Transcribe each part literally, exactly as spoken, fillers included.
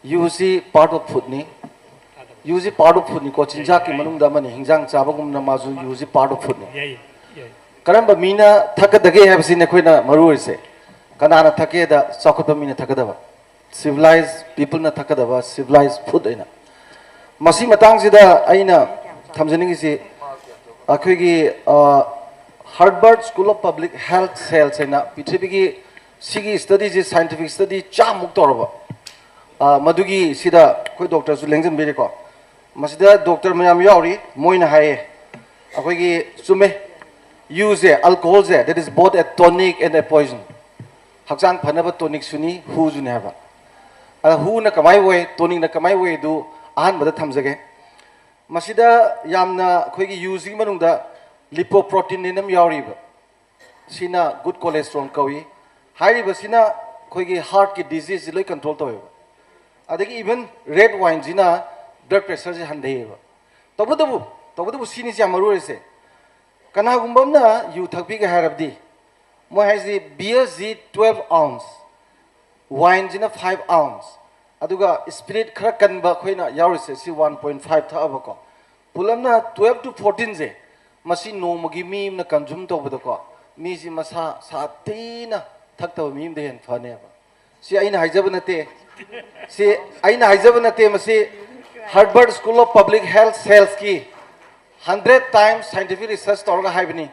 ꯌꯨꯁꯤ part of foodꯅꯤ꯫ ꯌꯨꯁꯤ part of foodꯅꯤꯀꯣ, ꯆꯤꯟꯖꯥꯛꯀꯤ ꯃꯅꯨꯡꯗ ꯑꯃꯅꯤ꯫ ꯍꯤꯟꯖꯥꯡ ꯆꯥꯕꯒꯨꯝꯅ ꯃꯥꯁꯨ ꯌꯨꯁꯤ part of foodꯅꯤ꯫ ꯌꯥꯏ ꯌꯥꯏ ꯀꯔꯝꯕ ꯃꯤꯅ ꯊꯛꯀꯗꯒꯦ ꯍꯥꯏꯕꯁꯤꯅꯤ ꯑꯩꯈꯣꯏꯅ ꯃꯔꯨ ꯑꯣꯏꯔꯤꯁꯦ꯫ ꯀꯅꯥꯅ ꯊꯛꯀꯦꯗ, ꯆꯥꯎꯈꯠꯄ ꯃꯤꯅ ꯊꯛꯀꯗꯕ, civilized peopleꯅ ꯊꯛꯀꯗꯕ, civilized food ꯑꯣꯏꯅ꯫ ꯃꯁꯤ ꯃꯇꯥꯡꯁꯤꯗ ꯑꯩꯅ ꯊꯝꯖꯅꯤꯡꯉꯤꯁꯤ, ꯑꯩꯈꯣꯏꯒꯤ Harvard School of Public Health Sales ꯍꯥꯏꯅ ꯄ꯭ꯔꯤꯊꯤꯕꯤꯒꯤ ꯁꯤꯒꯤ studyꯁꯤ scientific study ꯆꯥꯝꯃꯨꯛ ꯇꯧꯔꯕ, ꯑ, ꯃꯗꯨꯒꯤ ꯁꯤꯗ ꯑꯩꯈꯣꯏ doctorꯁꯨ ꯂꯦꯡꯁꯤꯟꯕꯤꯔꯦꯀꯣ꯫ ꯃꯁꯤꯗ doctor ꯃꯌꯥꯝ ꯌꯥꯎꯔꯤ, ꯃꯣꯏꯅ ꯍꯥꯏꯌꯦ, ꯑꯩꯈꯣꯏꯒꯤ ꯆꯨꯝꯃꯦ, ꯌꯨꯁꯦ, alcoholꯁꯦ, that is both a tonic and a poison꯫ ꯍꯛꯆꯥꯡ ꯐꯅꯕ tonicꯁꯨꯅꯤ, ꯍꯨꯁꯨꯅꯤ ꯍꯥꯏꯕ꯫ ꯑꯗ ꯍꯨꯅ ꯀꯃꯥꯏ ꯑꯣꯏ, tonicꯅ ꯀꯃꯥꯏ ꯑꯣꯏ ꯑꯗꯨ ꯑꯍꯥꯟꯕꯗ ꯊꯝꯖꯒꯦ꯫ ꯃꯁꯤꯗ ꯌꯥꯝꯅ ꯑꯩꯈꯣꯏꯒꯤ ꯌꯨꯁꯤꯒꯤ ꯃꯅꯨꯡꯗ lipoprotein ꯑꯃ ꯌꯥꯎꯔꯤꯕ, ꯁꯤꯅ good cholesterol ꯀꯧꯏ꯫ ꯍꯥꯏꯔꯤꯕꯁꯤꯅ ꯑꯩꯈꯣꯏꯒꯤ heartꯀꯤ diseaseꯁꯤ ꯂꯣꯏ control ꯇꯧꯋꯦꯕ꯫ ꯑꯗꯒꯤ even red wineꯁꯤꯅ blood pressureꯁꯦ ꯍꯟꯊꯩꯌꯦꯕ꯫ ꯇꯧꯕꯇꯕꯨ, ꯇꯧꯕꯇꯕꯨ ꯁꯤꯅꯤꯁꯦ ꯌꯥꯝ ꯃꯔꯨ ꯑꯣꯏꯔꯤꯁꯦ꯫ ꯀꯅꯥꯒꯨꯝꯕ ꯑꯃꯅ ꯌꯨ ꯊꯛꯄꯤꯒꯦ ꯍꯥꯏꯔꯕꯗꯤ, ꯃꯣꯏ ꯍꯥꯏꯁꯤ beerꯁꯤ twelve ounce, wineꯁꯤꯅ five ounce, ꯑꯗꯨꯒ spirit ꯈꯔ ꯀꯟꯕ ꯑꯩꯈꯣꯏꯅ ꯌꯥꯎꯔꯤꯁꯦ ꯁꯤ one point five ꯊꯛꯑꯕꯀꯣ, ꯄꯨꯂꯞꯅ twelve to fourteenꯁꯦ, ꯃꯁꯤ ꯅꯣꯡꯃꯒꯤ ꯃꯤ ꯑꯃꯅ consume ꯇꯧꯕꯗꯀꯣ, ꯃꯤꯁꯤ ꯃꯁꯥ ꯁꯥꯊꯤꯅ ꯊꯛꯇꯕ ꯃꯤ ꯑꯃꯗ ꯍꯦꯟꯅ ꯐꯅꯦꯕ꯫ ꯁꯤ ꯑꯩꯅ ꯍꯥꯏꯖꯕ ꯅꯠꯇꯦ, ꯁꯤ ꯑꯩꯅ ꯍꯥꯏꯖꯕ ꯅꯠꯇꯦ, ꯃꯁꯤ Harvard School of Public Health Salesꯀꯤ hundred times scientific research ꯇꯧꯔꯒ ꯍꯥꯏꯕꯅꯤ꯫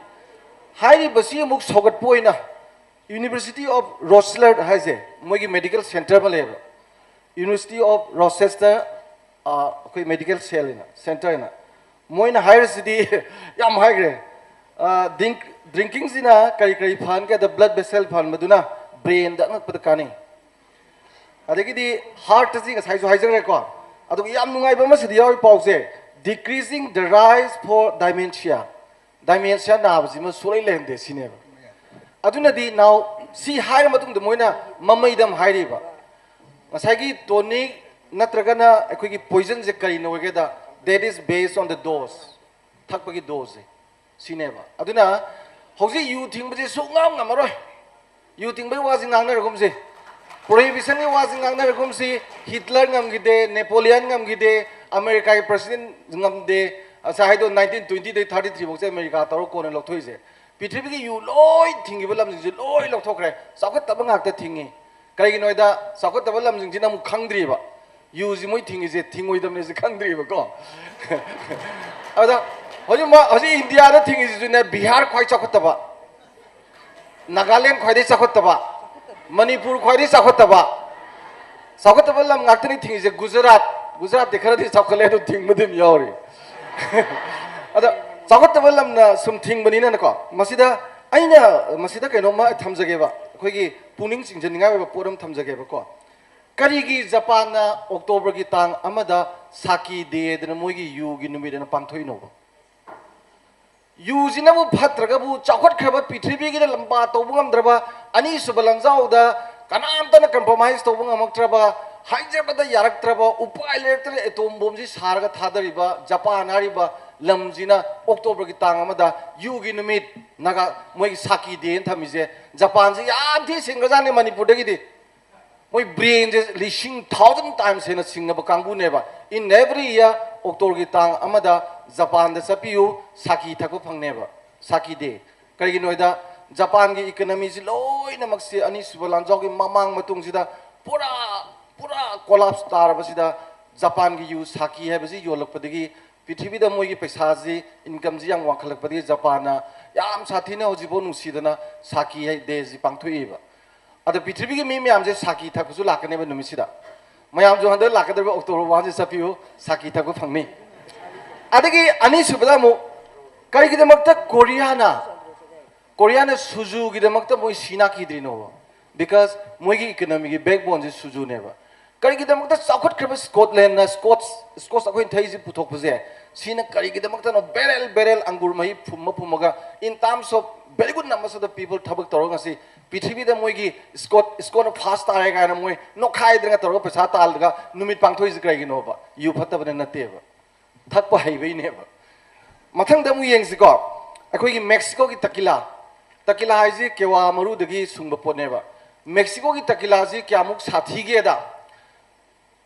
ꯍꯥꯏꯔꯤꯕꯁꯤ ꯑꯃꯨꯛ ꯁꯧꯒꯠꯄ ꯑꯣꯏꯅ University of Rochester ꯍꯥꯏꯁꯦ, ꯃꯣꯏꯒꯤ medical center ꯑꯃ ꯂꯩꯌꯦꯕ, University of Rochester, ꯑꯩꯈꯣꯏ medical cell ꯍꯥꯏꯅ, center ꯍꯥꯏꯅ, ꯃꯣꯏꯅ ꯍꯥꯏꯔꯤꯁꯤꯗꯤ ꯌꯥꯝ ꯍꯥꯏꯈ꯭ꯔꯦ꯫ Drinkingꯁꯤꯅ ꯀꯔꯤ ꯀꯔꯤ ꯐꯍꯟꯒꯦꯗ, blood vessel ꯐꯍꯟꯕꯗꯨꯅ brainꯗ ꯑꯉꯛꯄꯗ ꯀꯥꯟꯅꯩ꯫ ꯑꯗꯒꯤꯗꯤ heartꯁꯤ ꯉꯁꯥꯏꯁꯨ ꯍꯥꯏꯖꯈ꯭ꯔꯦꯀꯣ꯫ ꯑꯗꯨꯒ ꯌꯥꯝ ꯅꯨꯡꯉꯥꯏꯕ ꯑꯃꯁꯤꯗ ꯌꯥꯎꯔꯤ ꯄꯥꯎꯁꯦ, decreasing the risk for dementia꯫ Dementia ꯅꯥꯕꯁꯤꯃ ꯁꯨꯡꯂꯩ ꯂꯩꯍꯟꯗꯦ ꯁꯤꯅꯦꯕ꯫ ꯑꯗꯨꯅꯗꯤ now ꯁꯤ ꯍꯥꯏꯔ ꯃꯇꯨꯡꯗ ꯃꯣꯏꯅ ꯃꯃꯩꯗ ꯑꯃ ꯍꯥꯏꯔꯤꯕ, ꯉꯁꯥꯏꯒꯤ tonic ꯅꯠꯇ꯭ꯔꯒꯅ ꯑꯩꯈꯣꯏꯒꯤ poisonꯁꯦ ꯀꯔꯤꯅꯣ ꯑꯣꯏꯒꯦꯗ, that is based on the dose꯫ ꯊꯛꯄꯒꯤ doseꯁꯦ ꯁꯤꯅꯦꯕ꯫ ꯑꯗꯨꯅ ꯍꯧꯖꯤꯛ ꯌꯨ ꯊꯤꯡꯕꯁꯦ ꯁꯨꯡꯉꯝ ꯉꯝꯃꯔꯣꯏ꯫ ꯌꯨ ꯊꯤꯡꯕꯒꯤ ꯋꯥꯁꯤ ꯉꯥꯡꯅꯔꯒꯨꯝꯁꯦ꯫ ꯄ꯭ꯔꯣꯍꯤꯕꯤꯁꯟꯒꯤ ꯋꯥꯁꯤ ꯉꯥꯡꯅꯔꯒꯨꯝꯁꯤ꯫ ꯍꯤꯠꯂꯔ ꯉꯝꯈꯤꯗꯦ, ꯅꯦꯄꯣꯂꯤꯌꯟ ꯉꯝꯈꯤꯗꯦ, ꯑꯃꯦꯔꯤꯀꯥꯒꯤ ꯄ꯭ꯔꯁꯤꯗꯦꯟ ꯉꯝꯗꯦ꯫ ꯉꯁꯥꯏ ꯍꯥꯏꯗꯣ ꯅꯥꯏꯟꯇꯤꯟ ꯇ꯭ꯋꯦꯟꯇꯤꯗꯩ ꯊꯥꯔꯇꯤ ꯊ꯭ꯔꯤ ꯐꯥꯎꯁꯦ ꯑꯃꯦꯔꯤꯀꯥ ꯇꯧꯔ ꯀꯣꯟꯅ ꯂꯧꯊꯣꯛꯏꯁꯦ꯫ ꯄ꯭ꯔꯤꯊꯤꯕꯤꯒꯤ ꯌꯨ ꯂꯣꯏ ꯊꯤꯡꯈꯤꯕ ꯂꯝꯁꯤꯡꯁꯦ ꯂꯣꯏ ꯂꯧꯊꯣꯛꯈ꯭ꯔꯦ꯫ ꯆꯥꯎꯈꯠꯇꯕ ꯉꯥꯛꯇ ꯊꯤꯡꯉꯤ꯫ ꯀꯩꯒꯤꯅꯣ ꯍꯥꯏꯗ ꯆꯥꯎꯈꯠꯇꯕ ꯂꯝꯁꯤꯡꯁꯤꯅ ꯑꯃꯨꯛ ꯈꯪꯗ꯭ꯔꯤꯕ, ꯌꯨꯁꯤ ꯃꯣꯏ ꯊꯤꯡꯉꯤꯁꯦ ꯊꯤꯡꯉꯣꯏꯗꯕꯅꯦꯁꯦ ꯈꯪꯗ꯭ꯔꯤꯕꯀꯣ꯫ ꯑꯗ ꯍꯧꯖꯤꯛ ꯃꯥ-, ꯍꯧꯖꯤꯛ ꯏꯟꯗꯤꯌꯥꯗ ꯊꯤꯡꯉꯤꯁꯤꯁꯨꯅꯦ, ꯕꯤꯍꯥꯔ ꯈ꯭ꯋꯥꯏ ꯆꯥꯎꯈꯠꯇꯕ, ꯅꯥꯒꯥꯂꯦꯟ ꯈ꯭ꯋꯥꯏꯗꯩ ꯆꯥꯎꯈꯠꯇꯕ, ꯃꯅꯤꯄꯨꯔ ꯈ꯭ꯋꯥꯏꯗꯩ ꯆꯥꯎꯈꯠꯇꯕ, ꯆꯥꯎꯈꯠꯇꯕ ꯂꯝ ꯉꯥꯛꯇꯅꯤ ꯊꯤꯡꯉꯤꯁꯦ꯫ ꯒꯨꯖꯔꯥꯠ, ꯒꯨꯖꯔꯥꯠꯇꯤ ꯈꯔꯗꯤ ꯆꯥꯎꯈꯠꯂꯦ, ꯑꯗꯨ ꯊꯤꯡꯕꯗꯤ ꯑꯗꯨꯝ ꯌꯥꯎꯔꯤ꯫ ꯑꯗ ꯆꯥꯎꯈꯠꯇꯕ ꯂꯝꯅ ꯁꯨꯝ ꯊꯤꯡꯕꯅꯤꯅꯀꯣ, ꯃꯁꯤꯗ ꯑꯩꯅ ꯃꯁꯤꯗ ꯀꯩꯅꯣꯝꯃ ꯊꯝꯖꯒꯦꯕ, ꯑꯩꯈꯣꯏꯒꯤ ꯄꯨꯛꯅꯤꯡ ꯆꯤꯡꯁꯤꯟꯅꯤꯡꯉꯥꯏ ꯑꯣꯏꯕ ꯄꯣꯠ ꯑꯃ ꯊꯝꯖꯒꯦꯕꯀꯣ꯫ ꯀꯔꯤꯒꯤ ꯖꯄꯥꯟꯅ ꯑꯣꯛꯇꯣꯕꯔꯒꯤ ꯇꯥꯡ ꯑꯃꯗ ꯁꯥꯀꯤ ꯗꯦꯗꯅ ꯃꯣꯏꯒꯤ ꯌꯨꯒꯤ ꯅꯨꯃꯤꯠ ꯑꯅ ꯄꯥꯡꯊꯣꯛꯏꯅꯣꯕ? ꯌꯨꯁꯤꯅꯕꯨ ꯐꯠꯇ꯭ꯔꯒꯕꯨ, ꯆꯥꯎꯈꯠꯈ꯭ꯔꯕ ꯄ꯭ꯔꯤꯊꯤꯕꯤꯒꯤꯗ ꯂꯝꯕꯥ ꯇꯧꯕ ꯉꯝꯗ꯭ꯔꯕ, ꯑꯅꯤꯁꯨꯕ ꯂꯥꯟꯖꯥꯎꯗ ꯀꯅꯥꯝꯇꯅ ꯀꯝꯄ꯭ꯔꯣꯃꯥꯏꯁ ꯇꯧꯕ ꯉꯝꯃꯛꯇ꯭ꯔꯕ, ꯍꯥꯏꯖꯕꯗ ꯌꯥꯔꯛꯇ꯭ꯔꯕ, ꯎꯄꯥꯏ ꯂꯩꯔꯛꯇꯅ ꯑꯦꯇꯣꯝ ꯕꯣꯝꯁꯤ ꯁꯥꯔꯒ ꯊꯥꯗꯔꯤꯕ ꯖꯄꯥꯟ ꯍꯥꯏꯔꯤꯕ ꯂꯝꯁꯤꯅ ꯑꯣꯛꯇꯣꯕꯔꯒꯤ ꯇꯥꯡ ꯑꯃꯗ ꯌꯨꯒꯤ ꯅꯨꯃꯤꯠ, ꯅꯥꯒꯥ, ꯃꯣꯏꯒꯤ ꯁꯥꯀꯤ ꯗꯦꯅ ꯊꯝꯃꯤꯁꯦ꯫ ꯖꯄꯥꯟꯁꯦ ꯌꯥꯝ ꯊꯤ ꯁꯤꯡꯒ꯭ꯔꯖꯥꯠꯅꯤ ꯃꯅꯤꯄꯨꯔꯗꯒꯤꯗꯤ꯫ ꯃꯣꯏ ꯕ꯭ꯔꯦꯟꯁꯦ ꯂꯤꯁꯤꯡ ꯊꯥꯎꯖꯟ ꯇꯥꯏꯝꯁ ꯍꯦꯟꯅ ꯁꯤꯡꯉꯕ ꯀꯥꯡꯕꯨꯅꯦꯕ꯫ In every year ꯑꯣꯛꯇꯣꯕꯔꯒꯤ ꯇꯥꯡ ꯑꯃꯗ ꯖꯄꯥꯟꯗ ꯆꯠꯄꯤꯌꯨ, ꯁꯥꯀꯤ ꯊꯛꯄ ꯐꯪꯅꯦꯕ, ꯁꯥꯀꯤ ꯗꯦ꯫ ꯀꯔꯤꯒꯤꯅꯣ ꯍꯥꯏꯗ ꯖꯄꯥꯟꯒꯤ ꯏꯀꯅꯃꯤꯁꯤ ꯂꯣꯏꯅꯃꯛꯁꯤ ꯑꯅꯤꯁꯨꯕ ꯂꯥꯟꯖꯥꯎꯒꯤ ꯃꯃꯥꯡ ꯃꯇꯨꯡꯁꯤꯗ ꯄꯨꯔꯥ, ꯄꯨꯔꯥ ꯀꯣꯂꯥꯞꯁ ꯇꯥꯔꯕꯁꯤꯗ, ꯖꯄꯥꯟꯒꯤ ꯌꯨ ꯁꯥꯀꯤ ꯍꯥꯏꯕꯁꯤ ꯌꯣꯜꯂꯛꯄꯗꯒꯤ ꯄ꯭ꯔꯤꯊꯤꯕꯤꯗ ꯃꯣꯏꯒꯤ ꯄꯩꯁꯥꯁꯤ, ꯏꯟꯀꯝꯁꯤ ꯌꯥꯝ ꯋꯥꯡꯈꯠꯂꯛꯄꯗꯒꯤ ꯖꯄꯥꯟꯅ ꯌꯥꯝ ꯁꯥꯊꯤꯅ ꯍꯧꯖꯤꯛꯐꯥꯎ ꯅꯨꯡꯁꯤꯗꯅ ꯁꯥꯀꯤ ꯗꯦꯁꯤ ꯄꯥꯡꯊꯣꯛꯏꯕ꯫ ꯑꯗ ꯄ꯭ꯔꯤꯊꯤꯕꯤꯒꯤ ꯃꯤ ꯃꯌꯥꯝꯁꯦ ꯁꯥꯀꯤ ꯊꯛꯄꯁꯨ ꯂꯥꯛꯀꯅꯦꯕ ꯅꯨꯃꯤꯠꯁꯤꯗ꯫ ꯃꯌꯥꯝꯁꯨ ꯍꯟꯗꯛ ꯂꯥꯛꯀꯗꯧꯔꯤꯕ ꯑꯣꯛꯇꯣꯕꯔ ꯋꯥꯟꯁꯤ ꯆꯠꯄꯤꯌꯨ, ꯁꯥꯀꯤ ꯊꯛꯄ ꯐꯪꯅꯤ꯫ ꯑꯗꯒꯤ ꯑꯅꯤꯁꯨꯕꯗ ꯑꯃꯨꯛ ꯀꯔꯤꯒꯤꯗꯃꯛꯇ ꯀꯣꯔꯤꯌꯥꯅ, ꯀꯣꯔꯤꯌꯥꯅ ꯁꯨꯖꯨꯒꯤꯗꯃꯛꯇ ꯃꯣꯏ ꯁꯤ ꯅꯥꯈꯤꯗ꯭ꯔꯤꯅꯣꯕ? Because ꯃꯣꯏꯒꯤ ꯏꯀꯅꯃꯤꯒꯤ ꯕꯦꯛꯕꯣꯟꯁꯦ ꯁꯨꯖꯨꯅꯦꯕ꯫ ꯀꯔꯤꯒꯤꯗꯃꯛꯇ ꯆꯥꯎꯈꯠꯈ꯭ꯔꯕ ꯁ꯭ꯀꯣꯠꯂꯦꯟꯅ ꯁ꯭ꯀꯣꯠꯁ, ꯁ꯭ꯀꯣꯠꯁ ꯑꯩꯈꯣꯏꯅ ꯊꯛꯏꯁꯦ ꯄꯨꯊꯣꯛꯄꯁꯦ? ꯁꯤꯅ ꯀꯔꯤꯒꯤꯗꯃꯛꯇꯅꯣ? ꯕꯦꯔꯦꯜ ꯕꯦꯔꯦꯜ ꯑꯪꯒꯨꯔ ꯃꯍꯤ ꯐꯨꯝꯃ ꯐꯨꯝꯃꯒ, in terms of very good numbers of the people ꯊꯕꯛ ꯇꯧꯔꯒ ꯉꯁꯤ ꯄ꯭ꯔꯤꯊꯤꯕꯤꯗ ꯃꯣꯏꯒꯤ ꯁ꯭ꯀꯣꯠ, ꯁ꯭ꯀꯣꯠꯅ ꯐꯥꯔꯁ ꯇꯥꯔꯦ ꯀꯥꯏꯅ ꯃꯣꯏ ꯅꯣꯛꯈꯥꯏꯗꯅ ꯇꯧꯔꯒ ꯄꯩꯁꯥ ꯇꯥꯜꯂꯒ ꯅꯨꯃꯤꯠ ꯄꯥꯡꯊꯣꯛꯏꯁꯦ ꯀꯔꯤꯒꯤꯅꯣꯕ? ꯌꯨ ꯐꯠꯇꯕꯅ ꯅꯠꯇꯦꯕ, ꯊꯛꯄ ꯍꯩꯕꯩꯅꯦꯕ꯫ ꯃꯊꯪꯗ ꯑꯃꯨꯛ ꯌꯦꯡꯁꯤꯀꯣ, ꯑꯩꯈꯣꯏꯒꯤ ꯃꯦꯛꯁꯤꯀꯣꯒꯤ ꯇꯀꯤꯂꯥ꯫ ꯇꯀꯤꯂꯥ ꯍꯥꯏꯁꯤ ꯀꯦꯋꯥ ꯃꯔꯨꯗꯒꯤ ꯁꯨꯡꯕ ꯄꯣꯠꯅꯦꯕ꯫ ꯃꯦꯛꯁꯤꯀꯣꯒꯤ ꯇꯀꯤꯂꯥꯁꯤ ꯀꯌꯥꯃꯨꯛ ꯁꯥꯊꯤꯒꯦꯗ,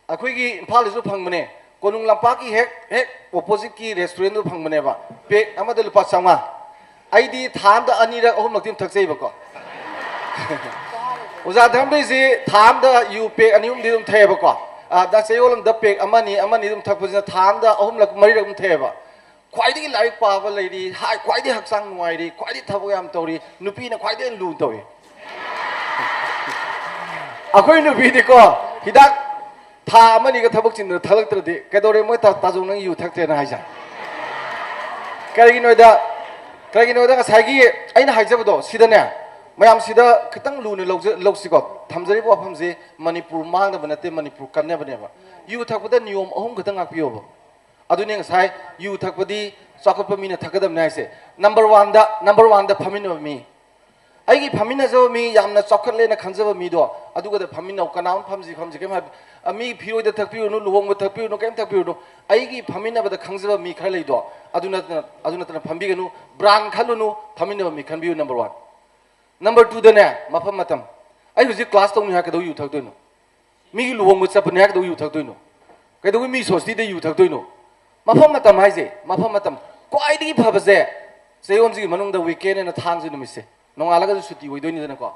ꯑꯩꯈꯣꯏꯒꯤ ꯏꯝꯐꯥꯜꯗꯁꯨ ꯐꯪꯕꯅꯦ, ꯀꯣꯅꯨꯡ ꯂꯝꯄꯥꯛꯀꯤ ꯍꯦꯛ ꯍꯦꯛ ꯑꯣꯄꯣꯖꯤꯠꯀꯤ ꯔꯦꯁꯇꯨꯔꯦꯟꯗꯨ ꯐꯪꯕꯅꯦꯕ꯫ ꯄꯦꯛ ꯑꯃꯗ ꯂꯨꯄꯥ ꯆꯥꯝꯃꯉꯥ꯫ ꯑꯩꯗꯤ ꯊꯥ ꯑꯃꯗ ꯑꯅꯤꯔꯛ ꯑꯍꯨꯝꯂꯛꯇꯤ ꯑꯗꯨꯝ ꯊꯛꯆꯩꯕꯀꯣ꯫ ꯑꯣꯖꯥ ꯙꯔꯃꯕꯤꯔꯁꯤ ꯊꯥ ꯑꯃꯗ ꯌꯨ ꯄꯦꯛ ꯑꯅꯤ ꯑꯍꯨꯝꯗꯤ ꯑꯗꯨꯝ ꯊꯛꯑꯦꯕꯀꯣ꯫ ꯑ, ꯗꯥ ꯆꯌꯣꯜ ꯑꯃꯗ ꯄꯦꯛ ꯑꯃꯅꯤ ꯑꯃꯅꯤ ꯑꯗꯨꯝ ꯊꯛꯄꯁꯤꯅ ꯊꯥ ꯑꯃꯗ ꯑꯍꯨꯝꯂꯛ ꯃꯔꯤꯔꯛ ꯑꯗꯨꯝ ꯊꯛꯑꯦꯕ꯫ ꯈ꯭ꯋꯥꯏꯗꯒꯤ ꯂꯥꯏꯔꯤꯛ ꯄꯥꯕ ꯂꯩꯔꯤ, ꯍꯥꯏ, ꯈ꯭ꯋꯥꯏꯗꯒꯤ ꯍꯛꯆꯥꯡ ꯅꯨꯡꯉꯥꯏꯔꯤ, ꯈ꯭ꯋꯥꯏꯗꯒꯤ ꯊꯕꯛ ꯌꯥꯝ ꯇꯧꯔꯤ, ꯅꯨꯄꯤꯅ ꯈ꯭ꯋꯥꯏꯗꯒꯤ ꯂꯨꯅ ꯇꯧꯏ꯫ ꯑꯩꯈꯣꯏ ꯅꯨꯄꯤꯗꯤꯀꯣ, ꯍꯤꯗꯥꯛ ꯊꯥ ꯑꯃꯅꯤꯒ ꯊꯕꯛ ꯆꯤꯟꯗꯅ ꯊꯛꯂꯛꯇ꯭ꯔꯗꯤ, "ꯀꯩꯗꯧꯔꯦ ꯃꯣꯏ ꯇꯥ-, ꯇꯥꯖꯧ ꯅꯪ ꯌꯨ ꯊꯛꯇ꯭ꯔꯦꯅ?" ꯍꯥꯏꯖꯥꯠꯅꯤ꯫ ꯀꯔꯤꯒꯤꯅꯣꯗ, ꯀꯔꯤꯒꯤꯅꯣꯗ ꯉꯁꯥꯏꯒꯤ ꯑꯩꯅ ꯍꯥꯏꯖꯕꯗꯣ ꯁꯤꯗꯅꯦ, ꯃꯌꯥꯝꯁꯤꯗ ꯈꯤꯇꯪ ꯂꯨꯅ ꯂꯧꯖ-, ꯂꯧꯁꯤꯀꯣ꯫ ꯊꯝꯖꯔꯤꯕ ꯋꯥꯐꯝꯁꯤ ꯃꯅꯤꯄꯨꯔ ꯃꯥꯡꯅꯕ ꯅꯠꯇꯦ, ꯃꯅꯤꯄꯨꯔ ꯀꯟꯅꯕꯅꯦꯕ꯫ ꯌꯨ ꯊꯛꯄꯗ ꯅꯤꯌꯣꯝ ꯑꯍꯨꯝ ꯈꯛꯇꯪ ꯉꯥꯛꯄꯤꯌꯣꯕ꯫ ꯑꯗꯨꯅꯦ ꯉꯁꯥꯏ ꯌꯨ ꯊꯛꯄꯗꯤ ꯆꯥꯎꯈꯠꯄ ꯃꯤꯅ ꯊꯛꯀꯗꯕꯅꯦ ꯍꯥꯏꯁꯦ꯫ ꯅꯝꯕꯔ ꯋꯥꯟꯗ, ꯅꯝꯕꯔ ꯋꯥꯟꯗ ꯐꯝꯃꯤꯟꯅꯕ ꯃꯤ꯫ ꯑꯩꯒꯤ ꯐꯝꯃꯤꯟꯅꯖꯕ ꯃꯤ ꯌꯥꯝꯅ ꯆꯥꯎꯈꯠꯂꯦꯅ ꯈꯟꯖꯕ ꯃꯤꯗꯣ, ꯑꯗꯨꯒꯗ ꯐꯝꯃꯤꯟꯅꯧ꯫ ꯀꯅꯥꯝ ꯐꯝꯁꯤ, ꯐꯝꯁꯤ, ꯀꯩꯝ ꯍꯥꯏ-, ꯑ, ꯃꯤ ꯐꯤꯔꯣꯏꯗ ꯊꯛꯄꯤꯔꯨꯅꯨ, ꯂꯨꯍꯣꯡꯕ ꯊꯛꯄꯤꯔꯨꯅꯨ, ꯀꯩꯝ ꯊꯛꯄꯤꯔꯨꯅꯨ꯫ ꯑꯩꯒꯤ ꯐꯝꯃꯤꯟꯅꯕꯗ ꯈꯪꯖꯕ ꯃꯤ ꯈꯔ ꯂꯩꯗꯣ, ꯑꯗꯨ ꯅꯠꯇꯅ, ꯑꯗꯨ ꯅꯠꯇꯅ ꯐꯝꯕꯤꯒꯅꯨ꯫ ꯕ꯭ꯔꯥꯟ ꯈꯜꯂꯨꯅꯨ, ꯐꯝꯃꯤꯟꯅꯕ ꯃꯤ ꯈꯟꯕꯤꯌꯨ, ꯅꯝꯕꯔ ꯋꯥꯟ꯫ ꯅꯝꯕꯔ ꯇꯨꯗꯅꯦ, ꯃꯐꯝ ꯃꯇꯝ꯫ ꯑꯩ ꯍꯧꯖꯤꯛ ꯀ꯭ꯂꯥꯁ ꯇꯧꯅꯤ ꯍꯥꯏ ꯀꯩꯗꯧ ꯌꯨ ꯊꯛꯇꯣꯏꯅꯣ? ꯃꯤꯒꯤ ꯂꯨꯍꯣꯡꯕ ꯆꯠꯄꯅꯤ ꯍꯥꯏ ꯀꯩꯗꯧ ꯌꯨ ꯊꯛꯇꯣꯏꯅꯣ? ꯀꯩꯗꯧꯕꯩ ꯃꯤ ꯁꯣꯁꯇꯤꯗ ꯌꯨ ꯊꯛꯇꯣꯏꯅꯣ? ꯃꯐꯝ ꯃꯇꯝ ꯍꯥꯏꯁꯦ, ꯃꯐꯝ ꯃꯇꯝ꯫ ꯈ꯭ꯋꯥꯏꯗꯒꯤ ꯐꯕꯁꯦ ꯆꯌꯣꯜꯁꯤꯒꯤ ꯃꯅꯨꯡꯗ ꯋꯤꯀꯦꯟ ꯑꯅ ꯊꯥꯡꯖ ꯅꯨꯃꯤꯠꯁꯦ, ꯅꯣꯡꯉꯥꯜꯂꯒꯁꯨ ꯁꯨꯇꯤ ꯑꯣꯏꯗꯣꯏꯅꯤꯗꯅꯀꯣ,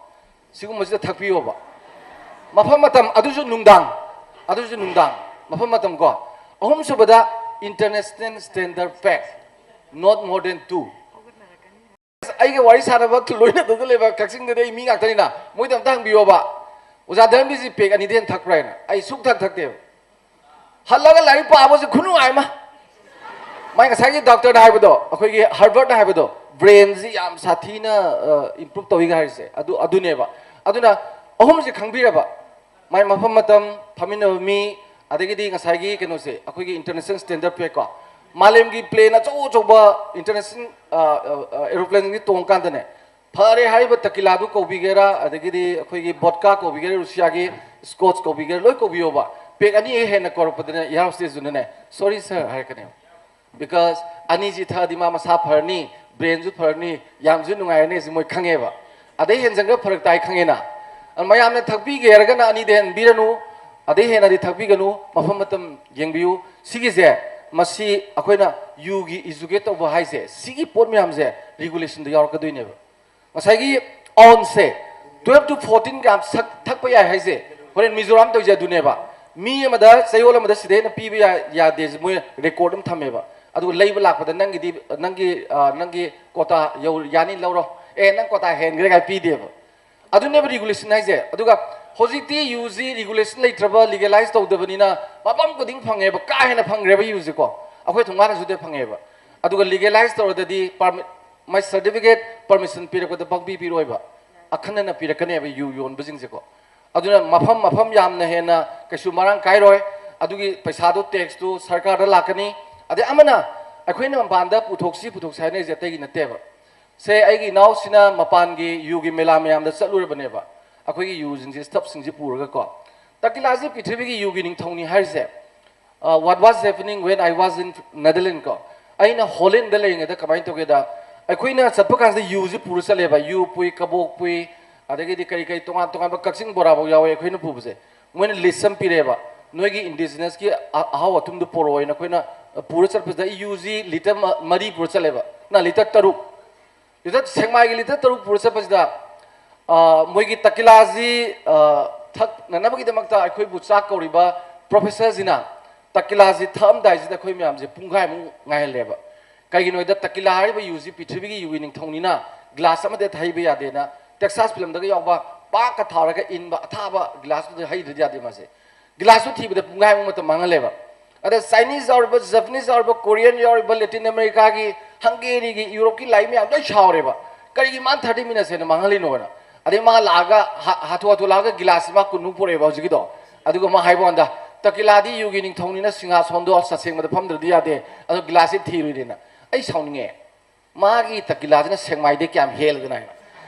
ꯁꯤꯒꯨꯝꯕꯁꯤꯗ ꯊꯛꯄꯤꯌꯣꯕ꯫ ꯃꯐꯝ ꯃꯇꯝ, ꯑꯗꯨꯁꯨ ꯅꯨꯡꯗꯥꯡ, ꯑꯗꯨꯁꯨ ꯅꯨꯡꯗꯥꯡ꯫ ꯃꯐꯝ ꯃꯇꯝ ꯀꯣ꯫ ꯑꯍꯨꯝꯁꯨꯕꯗ, international standard pack, not more than two꯫ ꯑꯩꯒ ꯋꯥꯔꯤ ꯁꯥꯟꯅꯕ ꯂꯣꯏꯅꯗꯨꯗ ꯂꯩꯕ ꯀꯛꯆꯤꯡꯗꯗꯤ ꯑꯩ ꯃꯤ ꯉꯥꯛꯇꯅꯤꯅ, ꯃꯣꯏꯗ ꯑꯝꯇ ꯍꯪꯕꯤꯌꯣꯕ, "ꯑꯣꯖꯥ ꯙꯔꯃꯕꯤꯔꯁꯤ ꯄꯦꯛ ꯑꯅꯤꯗꯩ ꯍꯦꯟꯅ ꯊꯛꯄ꯭ꯔꯥ?" ꯍꯥꯏꯅ꯫ ꯑꯩ ꯁꯨꯛ ꯊꯛ ꯊꯛꯇꯦꯕ꯫ ꯍꯜꯂꯒ ꯂꯥꯏꯔꯤꯛ ꯄꯥꯕꯁꯤ ꯈꯨꯅꯨꯡꯉꯥꯏ ꯑꯃ꯫ ꯃꯥꯏ ꯉꯁꯥꯏꯒꯤ ꯗꯣꯛꯇꯔꯅ ꯍꯥꯏꯕꯗꯣ, ꯑꯩꯈꯣꯏꯒꯤ ꯍꯥꯔꯕꯔꯠꯅ ꯍꯥꯏꯕꯗꯣ, ꯕ꯭ꯔꯦꯟꯁꯤ ꯌꯥꯝ ꯁꯥꯊꯤꯅ, ꯑ, ꯏꯝꯄ꯭ꯔꯨꯞ ꯇꯧꯏꯒ ꯍꯥꯏꯔꯤꯁꯦ, ꯑꯗꯨ, ꯑꯗꯨꯅꯦꯕ꯫ ꯑꯗꯨꯅ ꯑꯍꯨꯝꯁꯦ ꯈꯪꯕꯤꯔꯕ, ꯃꯥꯏ ꯃꯐꯝ ꯃꯇꯝ, ꯐꯝꯃꯤꯟꯅꯕ ꯃꯤ, ꯑꯗꯒꯤꯗꯤ ꯉꯁꯥꯏꯒꯤ ꯀꯩꯅꯣꯁꯦ, ꯑꯩꯈꯣꯏꯒꯤ international standard pack ꯀꯣ, ꯃꯥꯂꯦꯝꯒꯤ plane ꯑꯆꯧ ꯑꯆꯧꯕ international, ꯑ, ꯑ, ꯑ, aeroplane ꯁꯤꯡꯁꯦ ꯇꯣꯡꯉꯀꯥꯟꯗꯅꯦ, ꯐꯔꯦ ꯍꯥꯏꯔꯤꯕ ꯇꯀꯤꯂꯥꯗꯨ ꯀꯧꯕꯤꯒꯦꯔꯥ, ꯑꯗꯒꯤꯗꯤ ꯑꯩꯈꯣꯏꯒꯤ ꯕꯣꯗꯀꯥ ꯀꯧꯕꯤꯒꯦꯔꯥ, ꯔꯨꯁꯤꯌꯥꯒꯤ ꯁ꯭ꯀꯣꯠꯁ ꯀꯧꯕꯤꯒꯦꯔꯥ, ꯂꯣꯏ ꯀꯧꯕꯤꯌꯣꯕ꯫ ꯄꯦꯛ ꯑꯅꯤ ꯍꯦꯟꯅ ꯀꯧꯔꯛꯄꯗꯅꯦ, air hostess ꯇꯨꯅꯅꯦ, "Sorry sir" ꯍꯥꯏꯔꯛꯀꯅꯦꯕ꯫ Because ꯑꯅꯤꯁꯤ ꯊꯛꯑꯗꯤ ꯃꯥ ꯃꯁꯥ ꯐꯔꯅꯤ, ꯕ꯭ꯔꯦꯟꯁꯨ ꯐꯔꯅꯤ, ꯌꯥꯝꯁꯨ ꯅꯨꯡꯉꯥꯏꯔꯅꯤ, ꯑꯁꯤ ꯃꯣꯏ ꯈꯪꯉꯦꯕ꯫ ꯑꯗꯩ ꯍꯦꯟꯖꯟꯈ꯭ꯔ ꯐꯔꯛ ꯇꯥꯏ ꯈꯪꯉꯦꯅ꯫ ꯃꯌꯥꯝꯅ ꯊꯛꯄꯤꯒꯦ ꯍꯥꯏꯔꯒꯅ ꯑꯅꯤꯗ ꯍꯦꯟꯕꯤꯔꯅꯨ, ꯑꯗꯩ ꯍꯦꯟꯅꯗꯤ ꯊꯛꯄꯤꯒꯅꯨ, ꯃꯐꯝ ꯃꯇꯝ ꯌꯦꯡꯕꯤꯌꯨ꯫ ꯁꯤꯒꯤꯁꯦ, ꯃꯁꯤ ꯑꯩꯈꯣꯏꯅ ꯌꯨꯒꯤ educate ꯇꯧꯕ ꯍꯥꯏꯁꯦ, ꯁꯤꯒꯤ ꯄꯣꯠ ꯃꯌꯥꯝꯁꯦ regulationꯗ ꯌꯥꯎꯔꯛꯀꯗꯣꯏꯅꯦꯕ꯫ ꯉꯁꯥꯏꯒꯤ ounceꯁꯦ, twelve to fourteen grams ꯊꯛ-, ꯊꯛꯄ ꯌꯥꯏ ꯍꯥꯏꯁꯦ, ꯍꯣꯔꯦꯟ ꯃꯤꯖꯣꯔꯥꯝ ꯇꯧꯔꯤꯁꯦ ꯑꯗꯨꯅꯦꯕ꯫ ꯃꯤ ꯑꯃꯗ ꯆꯌꯣꯜ ꯑꯃꯗ ꯁꯤꯗꯩ ꯍꯦꯟꯅ ꯄꯤꯕ ꯌꯥ-, ꯌꯥꯗꯦꯁꯦ ꯃꯣꯏ record ꯑꯃ ꯊꯝꯃꯦꯕ꯫ ꯑꯗꯨꯒ ꯂꯩꯕ ꯂꯥꯛꯄꯗ ꯅꯪꯒꯤꯗꯤ, ꯅꯪꯒꯤ, ꯑ, ꯅꯪꯒꯤ quota ꯌꯧ-, ꯌꯥꯅꯤ ꯂꯧꯔꯣ, ꯑꯦ, ꯅꯪ quota ꯍꯦꯟꯈ꯭ꯔꯦ ꯀꯥꯏ ꯄꯤꯗꯦꯕ꯫ ꯑꯗꯨꯅꯦꯕ regulation ꯍꯥꯏꯁꯦ꯫ ꯑꯗꯨꯒ ꯍꯧꯖꯤꯛꯇꯤ ꯌꯨꯁꯤ regulation ꯂꯩꯇ꯭ꯔꯕ, legalize ꯇꯧꯗꯕꯅꯤꯅ ꯃꯐꯝ ꯈꯨꯗꯤꯡ ꯐꯪꯉꯦꯕ, ꯀꯥ ꯍꯦꯟꯅ ꯐꯪꯈ꯭ꯔꯦꯕ ꯌꯨꯁꯤꯀꯣ꯫ ꯑꯩꯈꯣꯏ ꯊꯣꯡꯒꯥꯟꯗꯁꯨ ꯐꯪꯉꯦꯕ꯫ ꯑꯗꯨꯒ legalize ꯇꯧꯔꯗꯗꯤ permit, ꯃꯥꯏ certificate, permission ꯄꯤꯔꯛꯄꯗ ꯄꯪꯄꯤ ꯄꯤꯔꯣꯏꯕ, ꯑꯈꯟꯅꯅ ꯄꯤꯔꯛꯀꯅꯦꯕ ꯌꯨ ꯌꯣꯟꯕꯁꯤꯡꯁꯦꯀꯣ꯫ ꯑꯗꯨꯅ ꯃꯐꯝ ꯃꯐꯝ ꯌꯥꯝꯅ ꯍꯦꯟꯅ ꯀꯩꯁꯨ ꯃꯔꯥꯡ ꯀꯥꯏꯔꯣꯏ꯫ ꯑꯗꯨꯒꯤ ꯄꯩꯁꯥꯗꯣ, taxꯇꯣ ꯁꯔꯀꯥꯔꯗ ꯂꯥꯛꯀꯅꯤ꯫ ꯑꯗꯩ ꯑꯃꯅ, ꯑꯩꯈꯣꯏꯅ ꯃꯄꯥꯟꯗ ꯄꯨꯊꯣꯛꯁꯤ ꯄꯨꯊꯣꯛꯁꯤ ꯍꯥꯏꯅꯔꯤꯁꯦ ꯑꯇꯩꯒꯤ ꯅꯠꯇꯦꯕ꯫ ꯁꯦ, ꯑꯩꯒꯤ ꯏꯅꯥꯎꯁꯤꯅ ꯃꯄꯥꯟꯒꯤ ꯌꯨꯒꯤ ꯃꯦꯂꯥ ꯃꯌꯥꯝꯗ ꯆꯠꯂꯨꯔꯕꯅꯦꯕ, ꯑꯩꯈꯣꯏꯒꯤ ꯌꯨꯁꯤꯡꯁꯦ, stuffꯁꯤꯡꯁꯦ ꯄꯨꯔꯒꯀꯣ꯫ ꯇꯀꯤꯂꯥꯁꯤ ꯄ꯭ꯔꯤꯊꯤꯕꯤꯒꯤ ꯌꯨꯒꯤ ꯅꯤꯡꯊꯧꯅꯤ ꯍꯥꯏꯔꯤꯁꯦ꯫ Uh, what was happening when I was in Netherlands ꯀꯣ, ꯑꯩꯅ ꯍꯣꯂꯦꯟꯗ ꯂꯩꯔꯤꯉꯩꯗ ꯀꯃꯥꯏꯅ ꯇꯧꯒꯦꯗ, ꯑꯩꯈꯣꯏꯅ ꯆꯠꯄ ꯀꯥꯟꯁꯤꯗ ꯌꯨꯁꯤ ꯄꯨꯔ ꯆꯠꯂꯦꯕ, ꯌꯨ ꯄꯨꯏ, ꯀꯕꯣꯛ ꯄꯨꯏ, ꯑꯗꯒꯤꯗꯤ ꯀꯔꯤ ꯀꯔꯤ ꯇꯣꯉꯥꯟ ꯇꯣꯉꯥꯟꯕ ꯀꯛꯆꯤꯡ ꯕꯣꯔꯥꯐꯥꯎ ꯌꯥꯎꯋꯦ ꯑꯩꯈꯣꯏꯅ ꯄꯨꯕꯁꯦ꯫ ꯃꯣꯏꯅ list ꯑꯃ ꯄꯤꯔꯛꯑꯦꯕ, "ꯅꯣꯏꯒꯤ indigenousꯀꯤ ꯑ-, ꯑꯍꯥꯎ ꯑꯊꯨꯝꯗꯨ ꯄꯣꯔꯛꯑꯣꯅ" ꯑꯩꯈꯣꯏꯅ ꯄꯨꯔ ꯆꯠꯄꯁꯤꯗ ꯑꯩ ꯌꯨꯁꯤ litre ꯃ-, ꯃꯔꯤ ꯄꯨꯔ ꯆꯠꯂꯦꯕ꯫ ꯅ litre ꯇꯔꯨꯛ, litre, ꯁꯦꯛꯃꯥꯏꯒꯤ litre ꯇꯔꯨꯛ ꯄꯨꯔ ꯆꯠꯄꯁꯤꯗ, ꯑ, ꯃꯣꯏꯒꯤ ꯇꯀꯤꯂꯥꯁꯤ, ꯑ, ꯊꯛꯅꯅꯕꯒꯤꯗꯃꯛꯇ ꯑꯩꯈꯣꯏꯕꯨ ꯆꯥꯛ ꯀꯧꯔꯤꯕ professorꯁꯤꯅ ꯇꯀꯤꯂꯥꯁꯤ ꯊꯛꯑꯝꯗꯥꯏꯁꯤꯗ ꯑꯩꯈꯣꯏ ꯃꯌꯥꯝꯁꯦ ꯄꯨꯡꯈꯥꯏꯃꯨꯛ ꯉꯥꯏꯍꯜꯂꯦꯕ꯫ ꯀꯩꯒꯤꯅꯣ ꯍꯥꯏꯗ, ꯇꯀꯤꯂꯥ ꯍꯥꯏꯔꯤꯕ ꯌꯨꯁꯤ ꯄ꯭ꯔꯤꯊꯤꯕꯤꯒꯤ ꯌꯨꯒꯤ ꯅꯤꯡꯊꯧꯅꯤꯅ glass ꯑꯃꯗ ꯍꯩꯕ ꯌꯥꯗꯦꯅ, Texas filmꯗꯒ ꯌꯥꯎꯕ ꯄꯥꯛꯀ ꯊꯥꯔꯒ ꯏꯟꯕ ꯑꯊꯥꯕ glassꯇꯨꯗ ꯍꯩꯗ꯭ꯔꯗꯤ ꯌꯥꯗꯦ ꯃꯥꯁꯦ꯫ Glassꯇꯨ ꯊꯤꯕꯗ ꯄꯨꯡꯈꯥꯏꯃꯨꯛ ꯃꯇꯝ ꯃꯥꯡꯍꯜꯂꯦꯕ꯫ ꯑꯗ Chinese ꯌꯥꯎꯔꯤꯕ, Japanese ꯌꯥꯎꯔꯤꯕ, Korean ꯌꯥꯎꯔꯤꯕ, Latin Americaꯒꯤ, Hungaryꯒꯤ, Europeꯀꯤ ꯂꯥꯏ ꯃꯌꯥꯝ ꯂꯣꯏ ꯁꯥꯎꯔꯦꯕ, "ꯀꯔꯤꯒꯤ ꯃꯥꯅ thirty minutes ꯍꯦꯟꯅ ꯃꯥꯡꯍꯜꯂꯤꯅꯣꯅ?" ꯑꯗꯩ ꯃꯥ ꯂꯥꯛꯑꯒ ꯍꯥ-, ꯍꯥꯊꯨ ꯍꯥꯊꯨ ꯂꯥꯛꯑꯒ glassꯁꯤ ꯃꯥ ꯀꯨꯟꯃꯨꯛ ꯄꯨꯔꯛꯑꯦꯕ ꯍꯧꯖꯤꯛꯀꯤꯗꯣ꯫ ꯑꯗꯨꯒ ꯃꯥ ꯍꯥꯏꯕ ꯋꯥꯅꯤꯗ, "ꯇꯀꯤꯂꯥꯗꯤ ꯌꯨꯒꯤ ꯅꯤꯡꯊꯧꯅꯤꯅ ꯁꯤꯡꯍꯥꯁꯣꯟꯗꯣ ꯑꯁꯦꯡꯕꯗ ꯐꯝꯗ꯭ꯔꯗꯤ ꯌꯥꯗꯦ, ꯑꯗꯣ glassꯁꯤ ꯊꯤꯔꯨꯏꯅꯦꯅ"꯫ ꯑꯩ ꯁꯥꯎꯅꯤꯡꯉꯦ꯫ ꯃꯥꯒꯤ ꯇꯀꯤꯂꯥꯁꯤꯅ ꯁꯦꯛꯃꯥꯏꯗꯩ ꯀꯌꯥꯝ ꯍꯦꯜꯂꯗꯅ ꯍꯥꯏꯅ꯫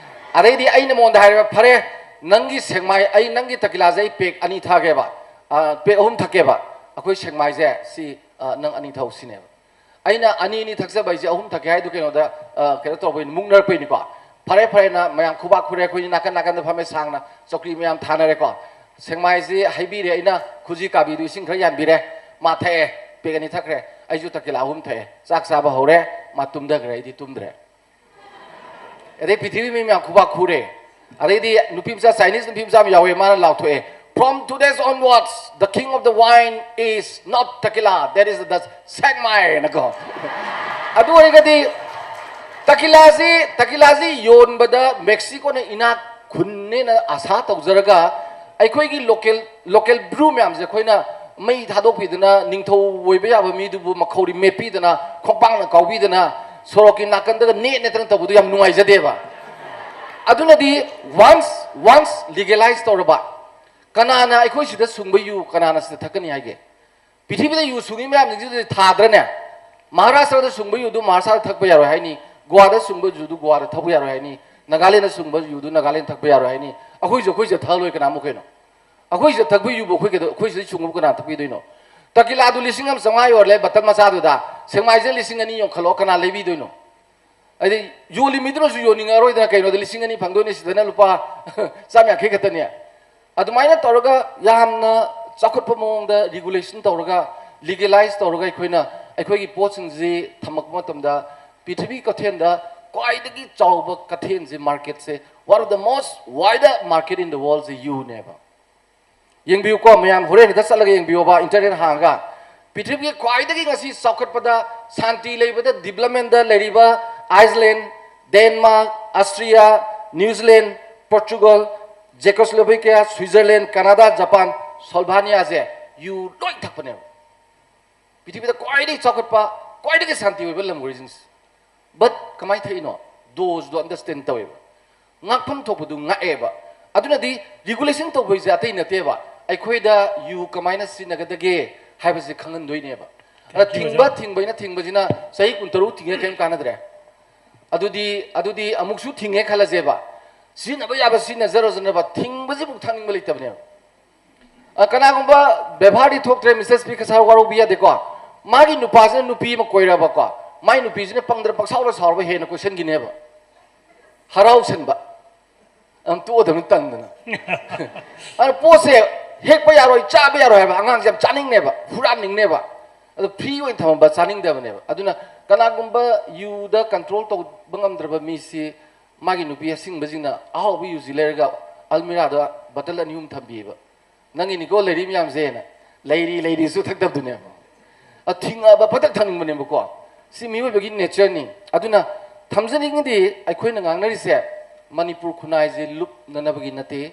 ꯑꯗꯩꯗꯤ ꯑꯩꯅ ꯃꯉꯣꯟꯗ ꯍꯥꯏꯔꯦꯕ, "ꯐꯔꯦ, ꯅꯪꯒꯤ ꯁꯦꯛꯃꯥꯏ, ꯑꯩ ꯅꯪꯒꯤ ꯇꯀꯤꯂꯥꯁꯦ ꯑꯩ pack ꯑꯅꯤ ꯊꯛꯑꯒꯦꯕ, ꯑ, pack ꯑꯍꯨꯝ ꯊꯛꯀꯦꯕ, ꯑꯩꯈꯣꯏ ꯁꯦꯛꯃꯥꯏꯁꯦ ꯁꯤ, ꯑ, ꯅꯪ ꯑꯅꯤ ꯊꯛꯎ" ꯁꯤꯅꯦꯕ꯫ ꯑꯩꯅ ꯑꯅꯤ ꯑꯅꯤ ꯊꯛꯆꯕ ꯍꯥꯏꯁꯦ ꯑꯍꯨꯝ ꯊꯛꯀꯦ ꯍꯥꯏꯗꯨ ꯀꯩꯅꯣꯗ, ꯑ, ꯀꯩꯅꯣ ꯇꯧꯕꯩ, ꯃꯨꯛꯅꯔꯛꯄꯩꯅꯤꯀꯣ꯫ ꯐꯔꯦ ꯐꯔꯦꯅ ꯃꯌꯥꯝ ꯈꯨꯕꯥꯛ ꯈꯨꯔꯦ꯫ ꯑꯩꯈꯣꯏꯅꯤ ꯅꯥꯀꯟ ꯅꯥꯀꯟꯗ ꯐꯝꯃꯦ ꯁꯥꯡꯅ, ꯆꯧꯀ꯭ꯔꯤ ꯃꯌꯥꯝ ꯊꯥꯅꯔꯦꯀꯣ꯫ ꯁꯦꯛꯃꯥꯏꯁꯤ ꯍꯩꯕꯤꯔꯦ, ꯑꯩꯅ ꯈꯨꯖꯤ ꯀꯥꯕꯤꯗꯨ ꯏꯁꯤꯡ ꯈꯔ ꯌꯥꯟꯕꯤꯔꯦ꯫ ꯃꯥ ꯊꯛꯑꯦ, ꯄꯦꯛ ꯑꯅꯤ ꯊꯛꯈ꯭ꯔꯦ꯫ ꯑꯩꯁꯨ ꯇꯀꯤꯂꯥ ꯑꯍꯨꯝ ꯊꯛꯑꯦ꯫ ꯆꯥꯛ ꯆꯥꯕ ꯍꯧꯔꯦ, ꯃꯥ ꯇꯨꯝꯊꯈ꯭ꯔꯦ, ꯑꯩꯗꯤ ꯇꯨꯝꯗ꯭ꯔꯦ꯫ ꯑꯗꯩ ꯄ꯭ꯔꯤꯊꯤꯕꯤ ꯃꯤ ꯃꯌꯥꯝ ꯈꯨꯕꯥꯛ ꯈꯨꯔꯦ꯫ ꯑꯗꯩꯗꯤ ꯅꯨꯄꯤ ꯃꯆꯥ, ꯆꯥꯏꯅꯤꯁ ꯅꯨꯄꯤ ꯃꯆꯥ ꯑꯃ ꯌꯥꯎꯋꯦ, ꯃꯥꯅ ꯂꯥꯎꯊꯣꯛꯑꯦ, "From today's onwards, the king of the wine is not tequila, that is the ꯁꯦꯛꯃꯥꯏ" ꯍꯥꯏꯅꯀꯣ꯫ ꯑꯗꯨ ꯑꯣꯏꯔꯒꯗꯤ ꯇꯀꯤꯂꯥꯁꯤ, ꯇꯀꯤꯂꯥꯁꯤ ꯌꯣꯟꯕꯗ ꯃꯦꯛꯁꯤꯀꯣꯅ ꯏꯅꯥꯛ ꯈꯨꯟꯅꯦꯅ ꯑꯁꯥ ꯇꯧꯖꯔꯒ, ꯑꯩꯈꯣꯏꯒꯤ ꯂꯣꯀꯦꯜ, ꯂꯣꯀꯦꯜ ꯕ꯭ꯔꯨ ꯃꯌꯥꯝꯁꯦ ꯑꯩꯈꯣꯏꯅ ꯃꯩ ꯊꯥꯗꯣꯛꯄꯤꯗꯅ, ꯅꯤꯡꯊꯧ ꯑꯣꯏꯕ ꯌꯥꯕ ꯃꯤꯗꯨꯕꯨ ꯃꯈꯧꯔꯤ ꯃꯦꯠꯄꯤꯗꯅ, ꯈꯣꯡꯄꯥꯛꯅ ꯀꯥꯎꯕꯤꯗꯅ, ꯁꯣꯔꯣꯛꯀꯤ ꯅꯥꯀꯟꯗꯒ ꯅꯦꯠ ꯅꯦꯠꯇꯅ ꯇꯧꯕꯗꯨ ꯌꯥꯝ ꯅꯨꯡꯉꯥꯏꯖꯗꯦꯕ꯫ ꯑꯗꯨꯅꯗꯤ once, once legalize ꯇꯧꯔꯕ, ꯀꯅꯥꯅ ꯑꯩꯈꯣꯏ ꯁꯤꯗ ꯁꯨꯡꯕ ꯌꯨ ꯀꯅꯥꯅ ꯁꯤꯗ ꯊꯛꯀꯅꯤ ꯍꯥꯏꯒꯦ? ꯄ꯭ꯔꯤꯊꯤꯕꯤꯗ ꯌꯨ ꯁꯨꯡꯉꯤ ꯃꯌꯥꯝꯁꯤꯡꯁꯤꯗꯤ ꯊꯥꯗ꯭ꯔꯅꯦ? ꯃꯍꯥꯔꯥꯁꯇ꯭ꯔꯗ ꯁꯨꯡꯕ ꯌꯨꯗꯨ ꯃꯍꯥꯔꯥꯁꯇ꯭ꯔꯗ ꯊꯛꯄ ꯌꯥꯔꯣꯏ ꯍꯥꯏꯅꯤ, ꯒꯣꯋꯥꯗ ꯁꯨꯡꯕ ꯌꯨꯗꯨ ꯒꯣꯋꯥꯗ ꯊꯛꯄ ꯌꯥꯔꯣꯏ ꯍꯥꯏꯅꯤ, ꯅꯥꯒꯥꯂꯦꯟꯗ ꯁꯨꯡꯕ ꯌꯨꯗꯨ ꯅꯥꯒꯥꯂꯦꯟꯗ ꯊꯛꯄ ꯌꯥꯔꯣꯏ ꯍꯥꯏꯅꯤ꯫ ꯑꯩꯈꯣꯏꯁꯨ ꯑꯩꯈꯣꯏꯁꯤꯗ ꯊꯛꯍꯜꯂꯣꯏ ꯀꯅꯥꯃꯨꯛ ꯀꯩꯅꯣ? ꯑꯩꯈꯣꯏꯁꯤꯗ ꯊꯛꯄ ꯌꯨꯕꯨ ꯑꯩꯈꯣꯏ ꯀꯩꯗꯧ-, ꯑꯩꯈꯣꯏ ꯁꯤꯗ ꯁꯨꯡꯕꯕꯨ ꯀꯅꯥ ꯊꯛꯄꯤꯗꯣꯏꯅꯣ? ꯇꯀꯤꯂꯥꯗꯨ ꯂꯤꯁꯤꯡ ꯑꯃ ꯆꯥꯝꯃꯉꯥ ꯌꯣꯜꯂꯦ ꯕꯇꯜ ꯃꯆꯥꯗꯨꯗ, ꯁꯦꯛꯃꯥꯏꯁꯤꯗ ꯂꯤꯁꯤꯡ ꯑꯅꯤ ꯌꯣꯟꯈꯠꯂꯣ, ꯀꯅꯥ ꯂꯩꯕꯤꯗꯣꯏꯅꯣ? ꯍꯥꯏꯗꯤ ꯌꯣꯜꯂꯤ ꯃꯤꯗꯨꯅꯁꯨ ꯌꯣꯟꯅꯤꯡꯉꯔꯣꯏꯗꯅ, ꯀꯩꯅꯣꯗ ꯂꯤꯁꯤꯡ ꯑꯅꯤ ꯐꯪꯗꯣꯏꯅꯤ, ꯁꯤꯗꯅ ꯂꯨꯄꯥ ꯆꯥꯝ ꯌꯥꯡꯈꯩ ꯈꯛꯇꯅꯦ꯫ ꯑꯗꯨꯃꯥꯏꯅ ꯇꯧꯔꯒ ꯌꯥꯝꯅ ꯆꯥꯎꯈꯠꯄ ꯃꯑꯣꯡꯗ ꯔꯤꯒꯨꯂꯦꯁꯟ ꯇꯧꯔꯒ, ꯂꯤꯒꯦꯂꯥꯏꯁ ꯇꯧꯔꯒ ꯑꯩꯈꯣꯏꯅ ꯑꯩꯈꯣꯏꯒꯤ ꯄꯣꯠꯁꯤꯡꯁꯤ ꯊꯝꯃꯛꯄ ꯃꯇꯝꯗ, ꯄ꯭ꯔꯤꯊꯤꯕꯤ ꯀꯩꯊꯦꯜꯗ ꯈ꯭ꯋꯥꯏꯗꯒꯤ ꯆꯥꯎꯕ ꯀꯩꯊꯦꯜꯁꯦ, ꯃꯥꯔꯀꯦꯠꯁꯦ, one of the most wider market in the world ꯁꯦ ꯌꯨꯅꯦꯕ꯫ ꯌꯦꯡꯕꯤꯌꯨꯀꯣ ꯃꯌꯥꯝ, ꯍꯣꯔꯦꯟ ꯍꯦꯛꯇ ꯆꯠꯂꯒ ꯌꯦꯡꯕꯤꯌꯣꯕ, ꯏꯟꯇꯔꯅꯦꯠ ꯍꯥꯡꯉꯒ꯫ ꯄ꯭ꯔꯤꯊꯤꯕꯤꯒꯤ ꯈ꯭ꯋꯥꯏꯗꯒꯤ ꯉꯁꯤ ꯆꯥꯎꯈꯠꯄꯗ, ꯁꯥꯟꯇꯤ ꯂꯩꯕꯗ, ꯗꯤꯕꯂꯞꯃꯦꯟꯗ ꯂꯩꯔꯤꯕ Iceland, Denmark, Austria, ꯅ꯭ꯌꯨꯖꯤꯂꯦꯟ, Portugal, ꯖꯦꯀꯣꯁꯂꯣꯚꯦꯀꯤꯌꯥ, Switzerland, ꯀꯅꯥꯗꯥ, ꯖꯄꯥꯟ, ꯁꯣꯜꯚꯥꯅꯤꯌꯥꯁꯦ ꯌꯨ ꯂꯣꯏ ꯊꯛꯄꯅꯦꯕ꯫ ꯄ꯭ꯔꯤꯊꯤꯕꯤꯗ ꯈ꯭ꯋꯥꯏꯗꯒꯤ ꯆꯥꯎꯈꯠꯄ, ꯈ꯭ꯋꯥꯏꯗꯒꯤ ꯁꯥꯟꯇꯤ ꯑꯣꯏꯕ ꯂꯝ ꯑꯣꯏꯔꯤꯁꯤꯡꯁꯦ꯫ But ꯀꯃꯥꯏꯅ ꯊꯛꯏꯅꯣ? ꯗꯣꯁꯇꯣ ꯑꯟꯗꯔꯁꯇꯦꯟ ꯇꯧꯋꯦꯕ꯫ ꯉꯥꯛꯐꯝ ꯊꯣꯛꯄꯗꯨ ꯉꯥꯛꯑꯦꯕ꯫ ꯑꯗꯨꯅꯗꯤ ꯔꯤꯒꯨꯂꯦꯁꯟ ꯇꯧꯕꯩꯁꯦ ꯑꯇꯩ ꯅꯠꯇꯦꯕ, ꯑꯩꯈꯣꯏꯗ ꯌꯨ ꯀꯃꯥꯏꯅ ꯁꯤꯖꯤꯟꯅꯒꯗꯒꯦ ꯍꯥꯏꯕꯁꯦ ꯈꯪꯍꯟꯗꯣꯏꯅꯦꯕ꯫ ꯑꯗ ꯊꯤꯡꯈꯤꯕꯁꯦ ꯊꯤꯡꯕ, ꯊꯤꯡꯕꯩꯅ ꯊꯤꯡꯕꯁꯤꯅ ꯆꯍꯤ ꯀꯨꯟꯇꯔꯨꯛ ꯊꯤꯡꯉꯦ, ꯀꯔꯤꯝ ꯀꯥꯟꯅꯗ꯭ꯔꯦ꯫ ꯑꯗꯨꯗꯤ, ꯑꯗꯨꯗꯤ ꯑꯃꯨꯛꯁꯨ ꯊꯤꯡꯉꯦ ꯈꯜꯂꯁꯦꯕ, ꯁꯤꯖꯤꯟꯅꯕ ꯌꯥꯕ ꯁꯤꯖꯤꯟꯅꯖꯔꯁꯅꯨꯕ, ꯊꯤꯡꯕꯁꯤꯕꯨ ꯊꯛꯅꯤꯡꯕ ꯂꯩꯇꯕꯅꯦꯕ꯫ ꯑ, ꯀꯅꯥꯒꯨꯝꯕ ꯕꯦꯕꯥꯔꯗꯤ ꯊꯣꯛꯇ꯭ꯔꯦ, ꯃꯤꯁꯦꯁ ꯄꯤ ꯀꯁꯥꯔ ꯋꯥꯔꯧꯕꯤ ꯌꯥꯗꯦꯀꯣ꯫ ꯃꯥꯒꯤ ꯅꯨꯄꯥꯁꯤꯅ ꯅꯨꯄꯤ ꯑꯃ ꯀꯣꯏꯔꯕꯀꯣ, ꯃꯥꯏ ꯅꯨꯄꯤꯁꯤꯅ ꯄꯪꯗ꯭ꯔ ꯄꯪꯁꯥꯎꯗ ꯁꯥꯎꯔꯕ ꯍꯦꯟꯅ ꯀꯣꯏꯁꯟꯈꯤꯅꯦꯕ꯫ ꯍꯔꯥꯎꯁꯟꯕ꯫ ꯑꯗꯨꯝ ꯇꯣꯛꯑꯗꯕꯅꯤ ꯇꯟꯗꯅ꯫ ꯑꯗꯨꯅ ꯄꯣꯠꯁꯦ ꯍꯦꯛꯄ ꯌꯥꯔꯣꯏ, ꯆꯥꯕ ꯌꯥꯔꯣꯏ ꯍꯥꯏꯕ, ꯑꯉꯥꯡꯁꯦ ꯌꯥꯝ ꯆꯥꯅꯤꯡꯅꯦꯕ, ꯍꯨꯔꯥꯟꯅꯤꯡꯅꯦꯕ꯫ ꯑꯗꯣ ꯐ꯭ꯔꯤ ꯑꯣꯏꯅ ꯊꯝꯃꯝꯕ ꯆꯥꯅꯤꯡꯗꯕꯅꯦꯕ꯫ ꯑꯗꯨꯅ ꯀꯅꯥꯒꯨꯝꯕ ꯌꯨꯗ ꯀꯟꯇ꯭ꯔꯣꯜ ꯇꯧꯕ ꯉꯝꯗ꯭ꯔꯕ ꯃꯤꯁꯤ ꯃꯥꯒꯤ ꯅꯨꯄꯤ ꯑꯁꯤꯡꯕꯁꯤꯡꯅ ꯑꯍꯥꯎꯕ ꯌꯨꯁꯤ ꯂꯩꯔꯒ ꯑꯜꯃꯤꯔꯥꯗ ꯕꯇꯜ ꯑꯅꯤ ꯑꯍꯨꯝ ꯊꯝꯕꯤꯌꯦꯕ꯫ "ꯅꯪꯒꯤꯅꯤꯀꯣ ꯂꯩꯔꯤ ꯃꯌꯥꯝꯁꯦꯅ"꯫ ꯂꯩꯔꯤ, ꯂꯩꯔꯤꯁꯨ ꯊꯛꯇꯕꯗꯨꯅꯦꯕ꯫ ꯑ, ꯊꯤꯡꯉꯛꯑꯕ ꯐꯇꯛ ꯊꯛꯅꯤꯡꯕꯅꯦꯕꯀꯣ꯫ ꯁꯤ ꯃꯤꯑꯣꯏꯕꯒꯤ ꯅꯦꯆꯔꯅꯤ꯫ ꯑꯗꯨꯅ ꯊꯝꯖꯅꯤꯡꯉꯗꯤ ꯑꯩꯈꯣꯏꯅ ꯉꯥꯡꯅꯔꯤꯁꯦ ꯃꯅꯤꯄꯨꯔ ꯈꯨꯟꯅꯥꯏꯁꯦ ꯂꯨꯞꯅꯅꯕꯒꯤ ꯅꯠꯇꯦ꯫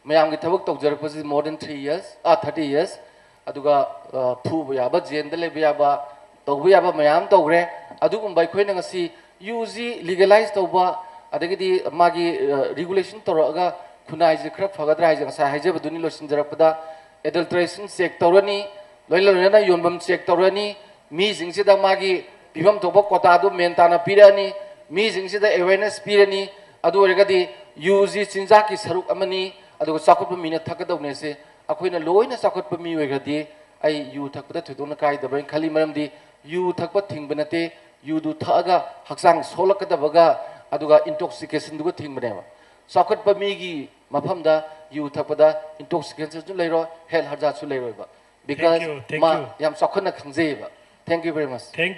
ꯃꯌꯥꯝꯒꯤ ꯊꯕꯛ ꯇꯧꯖꯔꯛꯄꯁꯤ more than three years, ꯑꯥ, thirty years꯫ ꯑꯗꯨꯒ, ꯑ, ꯐꯨꯕ ꯌꯥꯕ, ꯖꯦꯟꯗ ꯂꯩꯕ ꯌꯥꯕ, ꯇꯧꯕ ꯌꯥꯕ ꯃꯌꯥꯝ ꯇꯧꯈ꯭ꯔꯦ꯫ ꯑꯗꯨꯒꯨꯝꯕ ꯑꯩꯈꯣꯏꯅ ꯉꯁꯤ ꯌꯨꯁꯤ ꯂꯤꯒꯦꯂꯥꯏꯁ ꯇꯧꯕ, ꯑꯗꯒꯤꯗꯤ ꯃꯥꯒꯤ, ꯑ, ꯔꯤꯒꯨꯂꯦꯁꯟ ꯇꯧꯔꯛꯑꯒ ꯈꯨꯟꯅꯥꯏꯁꯦ ꯈꯔ ꯐꯒꯗ꯭ꯔꯥ ꯍꯥꯏꯁꯦ ꯉꯁꯥꯏ ꯍꯥꯏꯖꯕꯗꯨꯅꯤ ꯂꯣꯏꯁꯤꯟꯖꯔꯛꯄꯗ꯫ ꯑꯦꯗꯜꯇ꯭ꯔꯦꯁꯟ ꯆꯦꯛ ꯇꯧꯔꯅꯤ, ꯂꯣꯏꯅ ꯂꯣꯏꯅꯅ ꯌꯣꯟꯐꯝ ꯆꯦꯛ ꯇꯧꯔꯅꯤ, ꯃꯤꯁꯤꯡꯁꯤꯗ ꯃꯥꯒꯤ ꯄꯤꯐꯝ ꯊꯣꯛꯄ ꯀꯣꯇꯥꯗꯨ ꯃꯦꯟ ꯇꯥꯅ ꯄꯤꯔꯛꯑꯅꯤ, ꯃꯤꯁꯤꯡꯁꯤꯗ ꯑꯦꯋꯦꯔꯅꯦꯁ ꯄꯤꯔꯅꯤ꯫ ꯑꯗꯨ ꯑꯣꯏꯔꯒꯗꯤ ꯌꯨꯁꯤ ꯆꯤꯟꯖꯥꯛꯀꯤ ꯁꯔꯨꯛ ꯑꯃꯅꯤ, ꯑꯗꯨꯒ ꯆꯥꯎꯈꯠꯄ ꯃꯤꯅ ꯊꯛꯀꯗꯧꯅꯦꯁꯦ ꯑꯩꯈꯣꯏꯅ ꯂꯣꯏꯅ ꯆꯥꯎꯈꯠꯄ ꯃꯤ ꯑꯣꯏꯈ꯭ꯔꯗꯤ ꯑꯩ ꯌꯨ ꯊꯛꯄꯗ ꯊꯣꯏꯗꯣꯛꯅ ꯀꯥꯏꯗꯕ꯭ꯔꯅ ꯈꯜꯂꯤ꯫ ꯃꯔꯝꯗꯤ ꯌꯨ ꯊꯛꯄ ꯊꯤꯡꯕ ꯅꯠꯇꯦ, ꯌꯨꯗꯨ ꯊꯛꯑꯒ ꯍꯛꯆꯥꯡ ꯁꯣꯛꯂꯛꯀꯗꯕꯒ ꯑꯗꯨꯒ ꯏꯟꯇꯣꯛꯁꯤꯀꯦꯁꯟꯗꯨꯒ ꯊꯤꯡꯕꯅꯦꯕ꯫ ꯆꯥꯎꯈꯠꯄ ꯃꯤꯒꯤ ꯃꯐꯝꯗ ꯌꯨ ꯊꯛꯄꯗ ꯏꯟꯇꯣꯛꯁꯤꯀꯦꯁꯟꯁꯨ ꯂꯩꯔꯣꯏ, health ꯍꯖꯥꯔꯗꯁꯨ ꯂꯩꯔꯣꯏꯕ꯫ Because Thank you, thank ꯃꯥ you. ꯌꯥꯝ ꯆꯥꯎꯈꯠꯅ ꯈꯪꯖꯩꯌꯦꯕ꯫ Thank you very much꯫ Thank